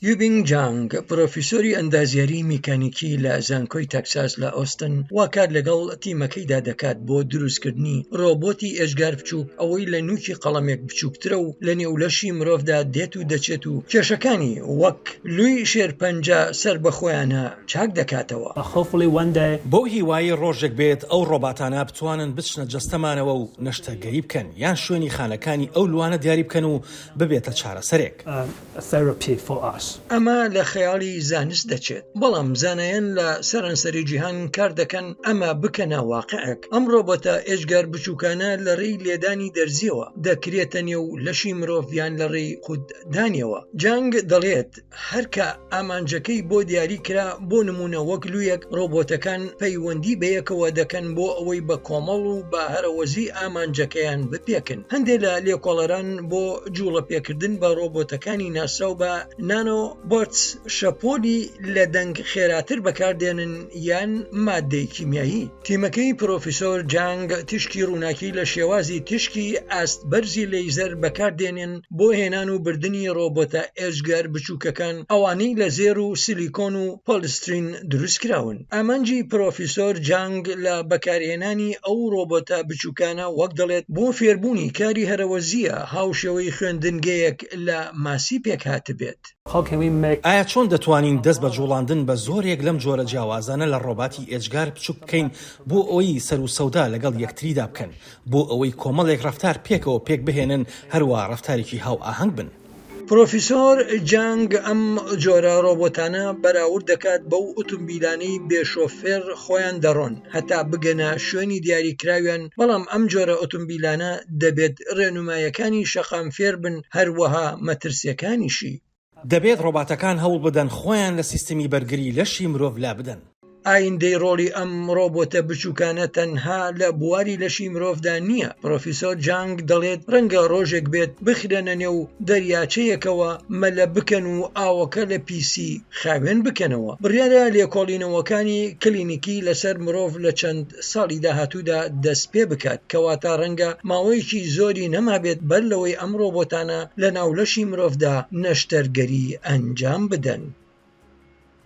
یوبینگ جانگ، پرۆفیسۆری ئەندازیاری میکانیکی لە زانکۆی تەکساس لە ئۆستن، وا کار لەگەڵ تیمەکەیدا دەکات بۆ دروستکردنی ڕۆبۆتی ئێجگار بچووک، ئەوەی لە نووکی قەڵەمێک بچووکترە و لەنێو لەشی مرۆڤدا دێت و دەچێت و کێشەکانی وەک لووی شێرپەنجە سەربەخۆیانە چاک دەکاتەوە. بەو هیوایەی ڕۆژێک بێت ئەو ڕۆباتانە بتوانن بچنە جەستەمانەوە و نەشتەرگەری بکەن یان شوێنی خانەکانی ئەو لووانە دیاری بکەن و ببێتە چارەسەرێک. Therapy for us. ئەمە لە خەیاڵی زانست دەچێت، بەڵام زانایان لە سەرانسەری جیهان کار دەکەن ئەمە بکەنە واقعێک. ئەم ڕۆبۆتە ئێجگار بچووکانە لە ڕێی لێدانی دەرزییەوە دەکرێتە نێو لەشی مرۆڤ یان لە ڕێی قوتدانیەوە. جانگ دەڵێت هەر کە ئامانجەکەی بۆ دیاری کرا، بۆ نموونە وەک لوویەک، ڕۆبۆتەکان پەیوەندی بەیەکەوە دەکەن بۆ ئەوەی بە کۆمەڵ و بە هەرەوەزی ئامانجەکەیان بپێکن. هەندێ لە لێکۆڵەران بۆ جووڵە پێکردن بە ڕۆبۆتەکانی ناسراو بە نانۆبۆتس شەپۆلی لە دەنگ خێراتر بەکاردێنن یان ماددەی کیمیایی. تیمەکەی پرۆفیسۆر جانگ تیشکی ڕووناکی لە شێوازی تیشکی ئاست بەرزی لەیزەر بەکاردێنن بۆ هێنان و بردنی ڕۆبۆتە ئێجگار بچووکەکان ئەوانەی لە زێر و سیلیکۆن و پۆلسترین دروستکراون. ئامانجی پرۆفیسۆر جانگ لە بەکارهێنانی ئەو ڕۆبۆتە بچووکانە وەک دەڵێت بۆ فێربوونی کاری هەرەوەزییە هاوشێوەی خوێندنگەیەک لە ماسی پێکهاتبێت. ئایا چۆن دەتوانین دەست بە جوڵاندن بە زۆرێک لەم جۆرە جیاوازانە لە ڕۆباتی ئێجگار بچوک بکەین بۆ ئەوەی سەروسەودا لەگەڵ یەکتریدا بکەن بۆ ئەوەی کۆمەڵێک ڕەفتار پێکەوە پێکبهێنن هەروا ڕەفتارێکی هاوئاهەنگ بن؟ پرۆفیسۆر جانگ ئەم جۆرە ڕۆبۆتانە بەراورد دەکات بەو ئوتومبیلانەی بێ شۆفێر خۆیان دەڕۆن هەتا بگەنە شوێنی دیاریکراویان، بەڵام ئەم جۆرە ئوتومبیلانە دەبێت ڕێنومایەکانی شەقام فێربن هەروەها مەترسیەکانیشی. دەبێت ڕۆباتەکان هەوڵبدەن خۆیان لە سیستمی بەرگری لەشی مرۆڤ لابدەن. ئایندەی ڕۆڵی ئەم ڕۆبۆتە بچووکانە تەنها لە بواری لەشی مرۆڤدا نییە، پرۆفیسۆر جانگ دەڵێت ڕەنگە ڕۆژێک بێت بخرێنە نێو دەریاچەیەکەوە مەلە بکەن و ئاوەکە لە پیسی خاوێن بکەنەوە. بڕیارە لێکۆڵینەوەکانی کلینیکی لەسەر مرۆڤ لە چەند ساڵی داهاتوودا دەستپێبکات، کەواتە ڕەنگە ماوەیەکی زۆری نەمابێت بەر لەوەی ئەم ڕۆبۆتانە لەناو لەشی مرۆڤدا نەشتەرگەری ئەنجام بدەن.